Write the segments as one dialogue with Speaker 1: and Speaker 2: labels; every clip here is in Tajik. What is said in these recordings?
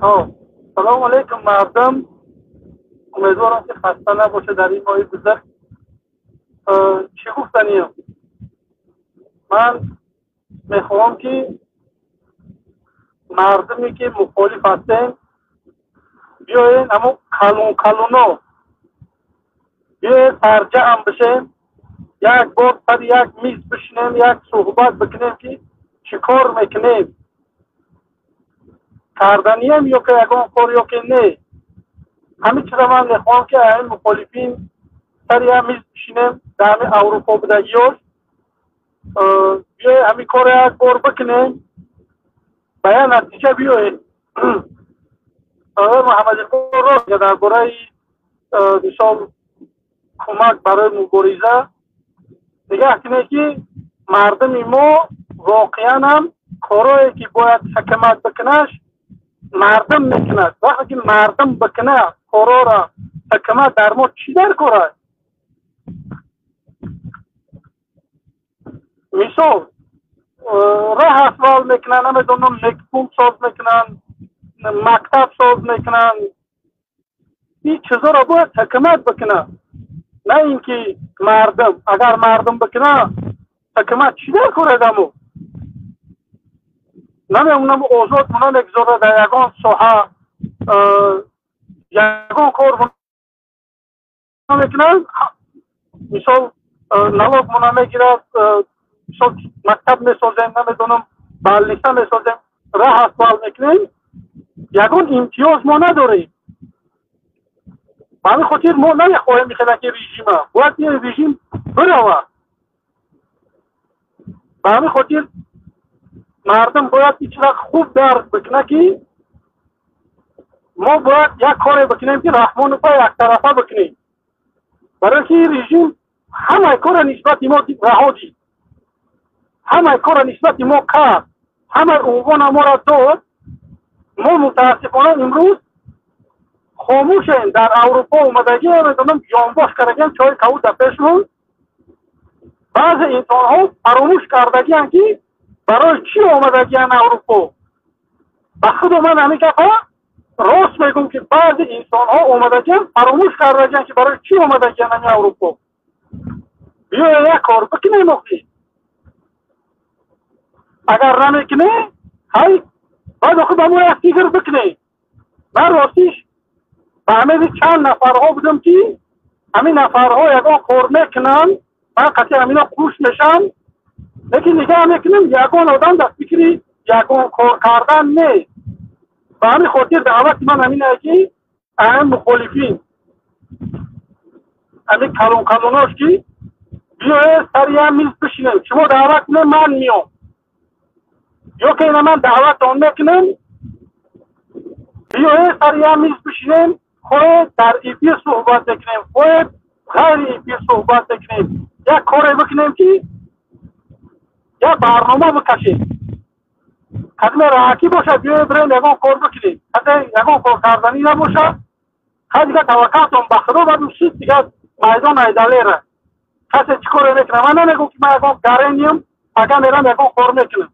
Speaker 1: Салому алайкум, мардум. Умедворам, ки хаста набошед дар ин моҳи бузург. Чӣ гуфтаниям? Ман мехоҳам, ки мардуме, ки мухолиф ҳастем, биёен, ҳамон калон калоно биёед, сарҷамъ бишем, як бор сари як миз бишинем, як суҳбат бикунем, ки чӣ кор мекунем, карданием ё ки ягон кор, ё ки не. Ҳамин чиза ман мехоҳам, ки ҳамин мухолифин сари як миз бишинем, дар ҳамин Аврупо будагиёш биёед, ҳамин корро як бор бикунем, ба як натиҷа биёед. Муҳаммадиқбол дар бораи, мисол, кӯмак барои мубориза нигаҳ кунед, ки мардуми мо воқеан ҳам корое, ки бояд ҳукумат бикунаш, мардум мекунад. Вақте ки мардум бикуна корора, ҳукумат дар мо чӣ дар кор аст? Мисол, роҳ асфалт мекунанд, намедонам, мегпункт соз мекунанд, мактаб соз мекунанд. Ин чизоро бояд ҳукумат бикунад, на ин ки мардум. Агар мардум бикунад, ҳукумат чӣ дар кор аст? Амо намемонам, озод намегузорад, дар ягон соҳа ягон кор намекунад. Мисол, налог мо намегирад. Мисол, мактаб месозем, намедонам, больница месозем, роҳ асфалт мекунем, ягон имтиёз мо надорем. Ба ҳамин хотир мо намехоҳем хелаки режима, бояд ин режим биравад. Ба ҳамин хотир мардум бояд ин чиза хуб дарк бикунад, ки мо бояд як коре бикунем, ки Раҳмонова яктарафа бикунем, барои ки ин режим ҳамаи корро нисбати мо раҳо дид, ҳамаи корро нисбати мо кард, ҳамаи унвона моро дод. Мо мутаассифона имрӯз хомӯшем. Дар Аврупо омадагӣ, намедонам, ҷонбош кардагиам, чойи кавуд дар пешмон. Баъзе инсонҳо фаромӯш кардагианд, ки барои чӣ омадагианд Аврупо. Ба худо, ман ҳамин гапа рост мегӯм, ки баъзе инсонҳо омадагианд, фаромӯш кардагианд, ки барои чӣ омадагианд ҳамин Аврупо. Биёед, як кор бикунем. Охи, агар намекунем, ҳай, баъд охи ба мо як фикр бикунем. Ман ростиш ба ҳамаи чанд нафарҳо будам, ки ҳамин нафарҳо ягон кор мекунанд, ман қатъи ҳамино хуш мешам, лекин нигаҳ мекунем, ягон одам дар фикри ягон кор кардан нест. Ба ҳамин хотир даъвати ман ҳамин ае, ки ҳамин мухолифин, ҳамин калон калонош, ки биёед, сари як миз бишинем. Шумо даъват кунем, ман миём, ё ки ина ман даъватон мекунем, биёед, сари як миз бишинем. Хоҳед, дар эфир суҳбат мекунем, хоҳед, ғайри эфир суҳбат мекунем, як коре бикунем, ки як барнома бикашем. Кадме раҳакӣ бошад, биёед, бирем, ягон кор бикунем. Касе ягон кор карданӣ набошад, хай, дига таваккалтон ба Худо, баъд шид, дига майдон айдалера, касе чӣ коре мекунад. Ман намегӯм, ки ман ягон гарениям, агар мерам, ягон кор мекунам.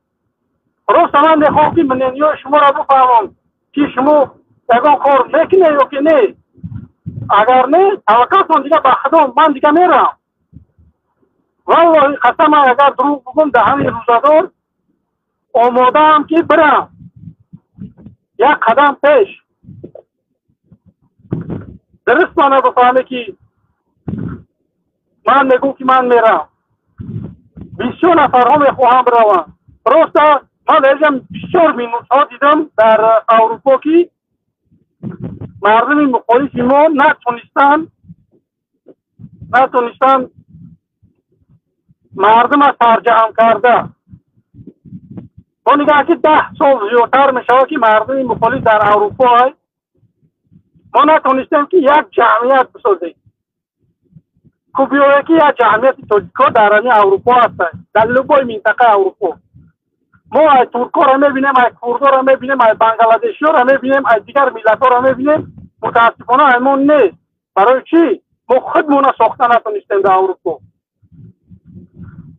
Speaker 1: Просто ман мехоҳам, ки мнение ҳои шуморо бифаҳмам, ки шумо ягон кор мекунед ё ки не. Агар не, таваккалтон дига ба Худо, ман дига мерам. Валлоҳи қасам, агар дурӯғ бигӯм, даҳани рӯзадор, омодаам, ки бирам як қадам пеш. Дуруст мана бифаҳме, ки ман мегӯм, ки ман мерам. Бисёр нафарҳо мехоҳам бираванд. Просто ман дар инҷа бисёр минусҳо дидам дар Аврупо, ки мардуми мухолифи мо натонистанд мардума сарҷамъ карда. Мо нигаҳ, ки 10 сол зиёдтар мешавад, ки мардуми мухолиф дар Аврупо ай, мо натонистем, ки як ҷамъият бисозем. Ку биёе, ки як ҷамъияти тоҷикҳо дар ҳамин Аврупо ҳастанд, дар любой минтақаи Аврупо. Мо ай туркҳоро мебинем, ай курдоро мебинем, ай бангладешиёро мебинем, ай дигар миллатҳоро мебинем. Мутаассифона, ай мо нест. Барои чӣ? Мо худмона сохта натонистем дар Аврупо.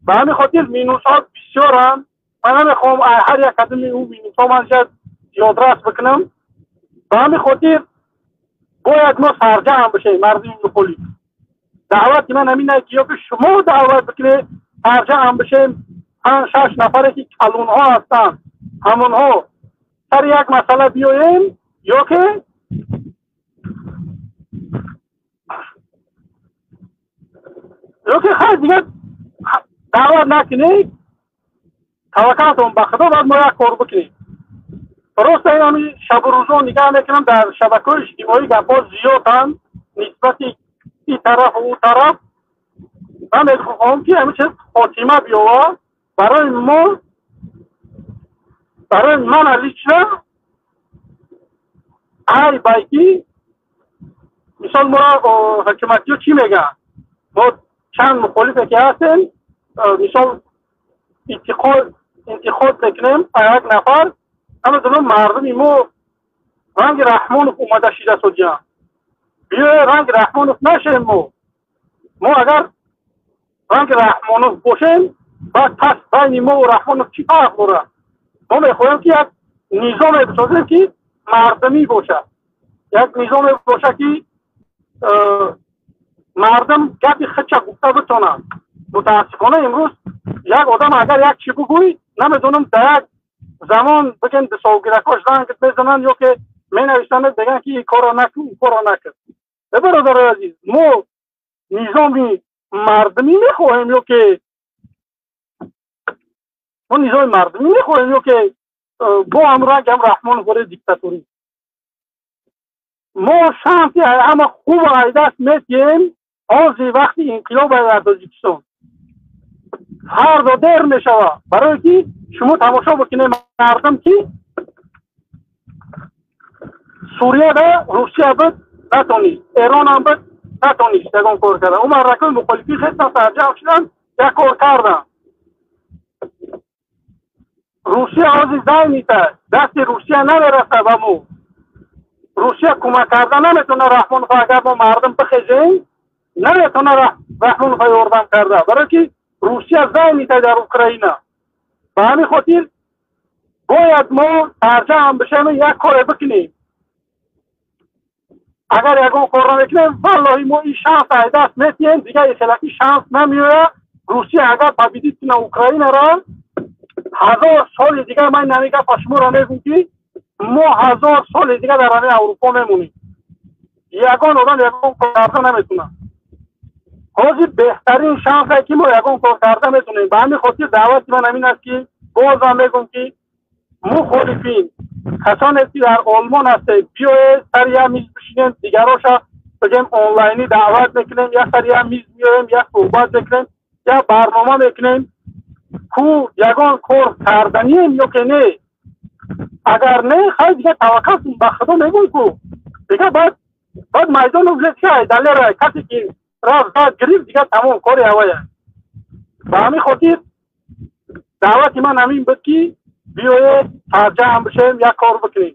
Speaker 1: Ба ҳамин хотир минусҳо бисёранд. Ман намехоҳам ҳар як кадоми ӯ минусҳо ман шояд ёдрас бикунам. Ба ҳамин хотир бояд мо сарҷамъ бишем, мардуми мухолиф. Даъвати ман ҳамин ки ё ки шумо даъват бикунед, сарҷамъ бишем, 5-6 нафаре ки калонҳо ҳастанд, ҳамонҳо сари як масъала биёем, ё ки хайр дигар даъват накунед, таваккалтон ба Худо, баъд мо як кор бикунем. Просто ин ҳамин шабу рӯзо нигоҳ мекунам, дар шабакаҳои иҷтимоӣ гапҳо зиёданд нисбати ин тарафу ӯ тараф. Ман мехоҳам ки ҳамин чиз хотима биёвад барои мо, барои мана лично айбай ки мисол моро ҳукуматиё чӣ мегӯянд? Мо чанд мухолифе ки ҳастем, мисол интиқод мекунем як нафар, намедонам мардуми мо ранги Раҳмонов омада шида содиям. Биёе ранги Раҳмонов нашем мо. Мо агар ранги Раҳмонов бошем, баъд пас байни мо ва Раҳмонов чӣ фарқ дорад? Мо мехоҳем ки як низоме бисозем ки мардумӣ бошад, як низоме бошад ки мардум гапи худша гуфта битонад. Мутаассифона имрӯз як одам агар як чӣ бигӯй, намедонам дар як замон бигем дусолгиракош занг мезананд ё ки менависанд, мегӯянд ки ин корро накун, ин корро накун. Бародарои азиз, мо низоми мардумӣ мехоҳем ё ки мо низоми мардумӣ мехоҳем ё ки бо ҳам ранг ҳам Раҳмонов бораи диктатурӣ? Мо шанси ҳама хуб айдаст метиҳем. Ҳозир вақти инқилоб дар Тоҷикистон фардо дер мешавад, барое ки шумо тамошо бикунед мардум ки Сурияда Русия буд натонист, Эронам буд натонист ягон кор карда. Ӯ мардакҳои мухолифӣ хестан, сарҷамъ шуданд, як кор карданд. Русия ҳозир зайнита, дасти Русия намерасад ба мо. Русия кӯмак карда наметавонад Раҳмонов. Агар мо мардум бихезем, наметавонад Раҳмонова ёрдам карда, барое ки Русия зайнита дар Украина. Ба ҳамин хотир бояд мо сарҷамъ бишем, як коре бикунем. Агар ягон кор намекунем, валлоҳи мо ин шанс ай даст метиҳем, дигар ихелаки шанс намеояд. Русия агар победит кунад Украинара, 1000 соли дигар, ман ин гапа шуморо мегӯм ки мо 1000 соли дигар дар ҳамин Аврупо мемонем. Ягон одам ягон кор карда наметавонад. Ҳозир беҳтарин шансе ки мо ягон кор карда метавонем. Ба ҳамин хотир даъвати ман ҳамин аст ки бозам мегӯм ки мухолифин, касоне ки дар Олмон ҳастед, биёед сари як миз бишинем, дигароша бигем онлайнӣ даъват мекунем, як сари як миз меоем, як суҳбат мекунем, як барнома мекунем, ку ягон кор карданием ё ки не. Агар не, хай дигар таваккал ба Худо мегӯй ку дигар баъд майдону далера касе ки рафт зад гирифт, дигар тамом кори ҳавая. Ба ҳамин хотир даъвати ман ҳамин буд ки биёед сарҷамъ бишем, як кор бикунем.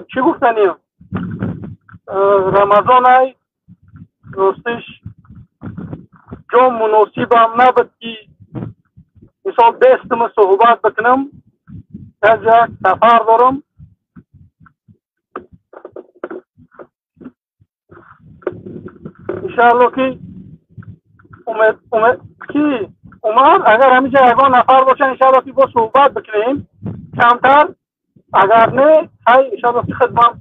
Speaker 1: Чӣ гуфтанем? Рамазонай ростиш ҷо муносибам набуд ки мисол бестума суҳбат бикунам, як сафар дорам. Иншаалло ки умед ки умар агар ҳаминҷа ягон нафар боша, иншаалло ки бо суҳбат бикунем камтар. Агар не, хай иншаалло ки хидмат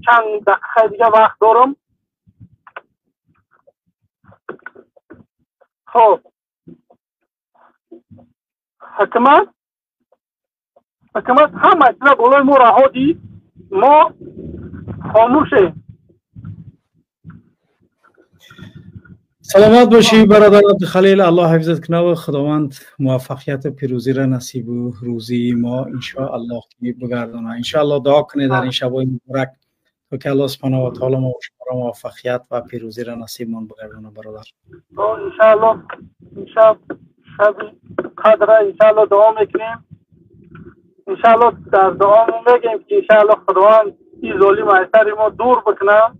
Speaker 1: чанд дақиқаи дига вақт дорам. Хоб, ҳукумат ҳама чиза болои мо раҳо дид, мо хомӯшем.
Speaker 2: Саломат бошӣ бародар Абдухалил, Аллоҳ ҳифзат кунад ва Худованд муваффақият ва пирӯзиро насиб ва рӯзии мо иншоаллоҳ ки бигардонад. Иншоаллоҳ дуо кунед дар ин шабҳои муборак то ки Аллоҳ субҳонаҳу ва таоло мо шуморо муваффақият ва пирӯзиро насибмон бигардонад бародар.
Speaker 1: Иншоаллоҳ ин шаб шаби қадра, иншоаллоҳ дуо мекунем. Иншоаллоҳ дар дуомон мегӯем ки иншоаллоҳ Худованд ин золим аз сари мо дур бикунад.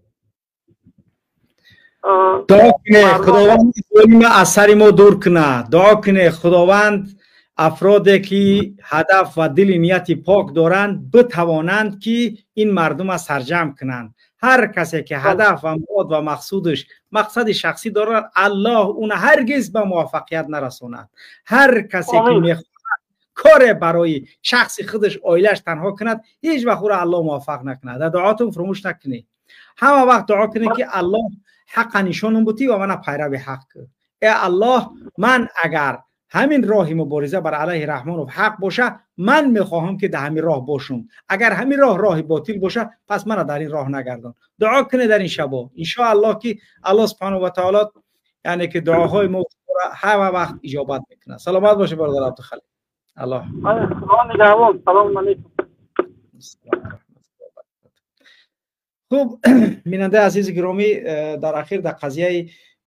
Speaker 2: Дуо кунед Худованд золим аз сари мо дур кунад. Дуо кунед Худованд افرادی که هدف و دل نیت پاک دارند بتوانند که این مردم را سرجم کنند. هر کسی که هدف و مراد و مقصودش مقصد شخصی دارد، الله اون هرگز به موفقیت نرساند. هر کسی که میخواهد کار برای شخص خودش، عائلش تنها کند، هیچ وقت او را الله موفق نکند. در دعاتون فراموش نکنید، همه وقت دعا کنید که الله حق نشانم بودی و من پیرو حق کن. ای الله، من اگر همین راه مبارزه بر علیه رحمانوف حق باشه، من میخواهم که در همین راه باشم. اگر همین راه راه باطل باشه، پس من در این راه نگردان. دعا کنه در این شبا ان شاء الله که الله سبحانه و تعالی یعنی که دعاهای ما همه وقت اجابت میکنه. سلامت باشه برادر عبدالخلیل. الله
Speaker 1: نگهبان. سلام علیکم.
Speaker 2: خوب، بیننده عزیز گرامی، در اخیر در قضیه